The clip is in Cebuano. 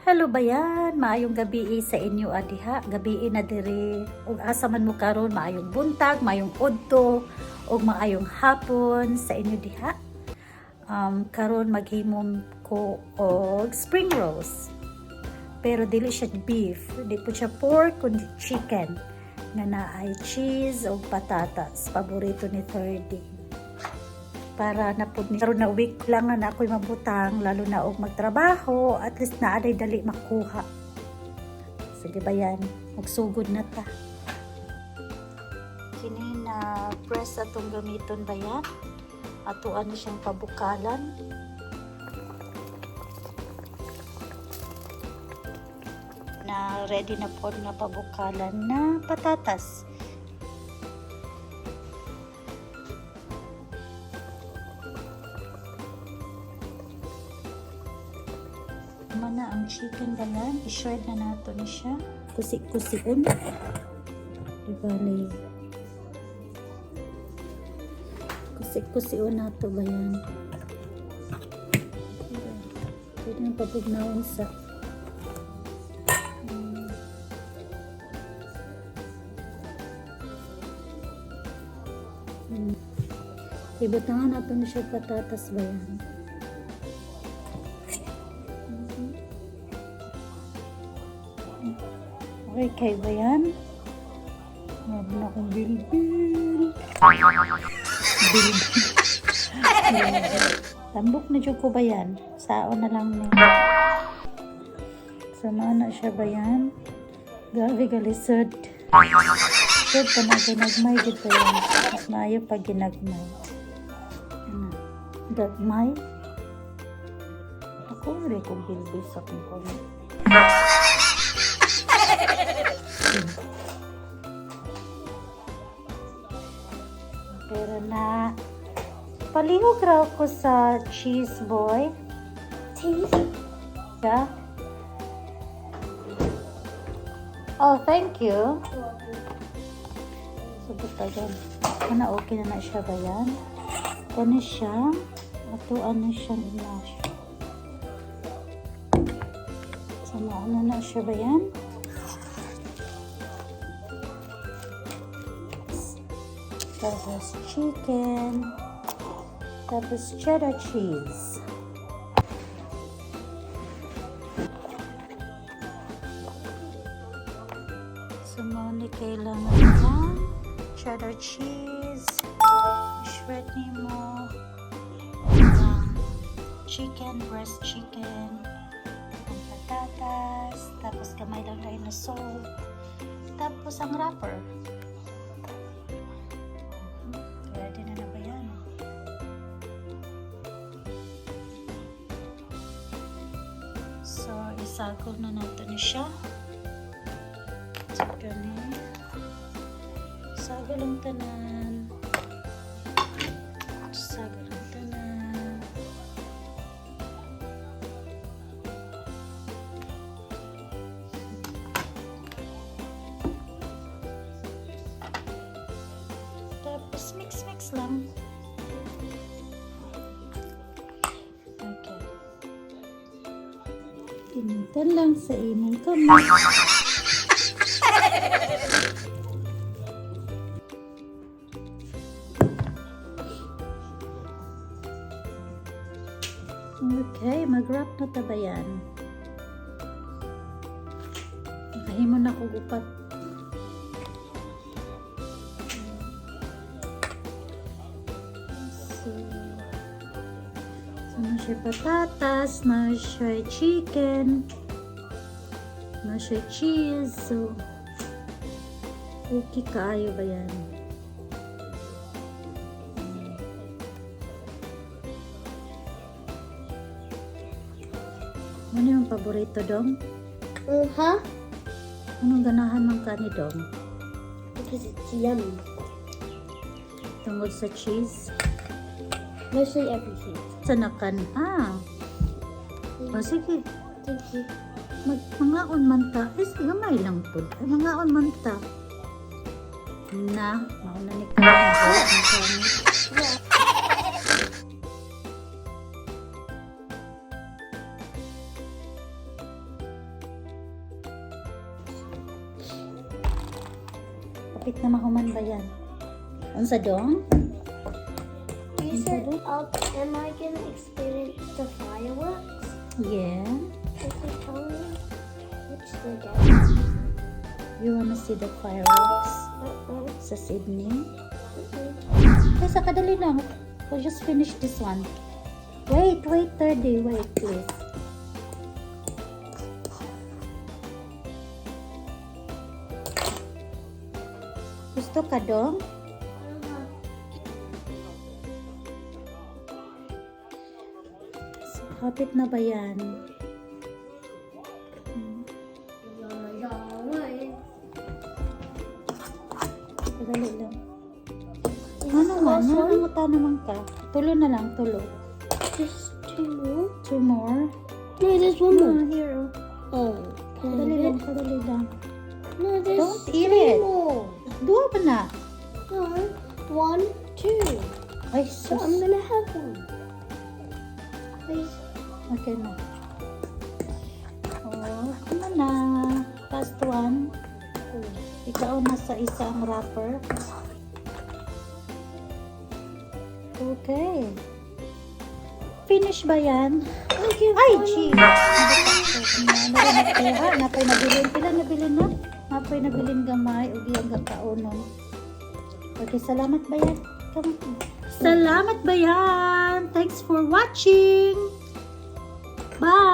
Hello bayan, maayong gabi sa inyo adiha. Gabi na dire. Ug asa man mo karon, maayong buntag, maayong udto, ug maayong hapon sa inyo diha. Karon maghimom ko og spring rolls. Pero dili siya beef, di po siya pork kundi chicken nga naay cheese ug patatas, paborito ni 30 para na pud ni karon na week lang nga na ako'y mabutang, lalo na og magtrabaho, at least naa day dali makuha. Sige bayan, magsugod na ta. Kini na press atong gamiton bayan, ato ano siyang pabukalan na ready na po nga pabukalan na patatas. Mana ang chicken bayan, i-shred na nato ni siya. Kusi-kusion. Diba ni? Kusi-kusion nato bayan. Diba? Pwede nang pabugnawon sa. Ibutangan nato ni siya patatas bayan. Okay, kay ba yan? Grabe na akong bilbil. Bilbil. Tambok na dyan ko ba yan? Sao na lang ni. Sama na siya ba yan? Grabe galisod. Sud pa na ginagmay gid ba yan? Mas maayo pag ginagmay. Ano? Gagmay? Ako rin kong bilbil sa akong kamay. Pero na palihog raw ko sa cheese boy. Cheese. Yeah. Oh, thank you. So, dyan. Ano, okay na na siya ba yan? Ano siya? Ato, ano siyang i-mash. So, ano na siya ba yan? Tapos chicken. Tapos cheddar cheese. So, mao ni kailangan lang cheddar cheese. Shred nimo ang chicken, breast chicken, ang patatas, tapos gamay lang tayo na salt, tapos ang wrapper. Ready na na ba yan? So, isagol na natin siya. So, gani. Sagol ang tanan. Sagol ang tanan. Tapos, mix-mix lang. Okay. Initan lang sa imong kamay. Okay, mag-wrap na ta ba yan? Nakahimo na kog upat. So na siya patatas, na siya chicken, na siya cheese. So, okay kaayo ba yan? Ano yung paborito, Dong? Uh-huh. Anong ganahan man ka ni Dong? Because it's yummy. Tungod sa cheese? Mostly everything. Sa nakan, ah. O sige, Thank you. Mag mangaon man ta. Eh, sige, gamay lang po. Ay, mangaon man ta. Na, mauna ni ka. Yeah. Hapit na mahuman ba yan? Unsa dong? You said, am I gonna experience the fireworks? Yeah. Okay, tell me which the day. You wanna see the fireworks Uh-uh. sa Sydney? Mm-mm. Kasi kadali lang. We'll just finish this one. Wait, wait, 30. Wait, please. Gusto ka dong? Uh-huh. So, hapit na ba yan? Kadali lang. Ano man? Last one? Nanganguta naman ka. Tulo na lang, tulo. Just two more? Two more. No, there's one No, more. here. Oh. Oh, can I Kadali have lang, it? kadali lang. No, there's Don't eat three it. more. Duha pa na. No, one, two. Ay, So sus. I'm gonna have one. Please. Okay na. Oh, ano na? Last one. Ikaw na sa isang wrapper. Okay. Finish ba yan? Okay, Ay, finally. gee! Nakakuha. Napay nabilin. Pila nabilin na? Napay nabilin gamay. Ug iyang gakaonon. Okay, salamat bayan. Come on. Salamat bayan! Thanks for watching! Bye!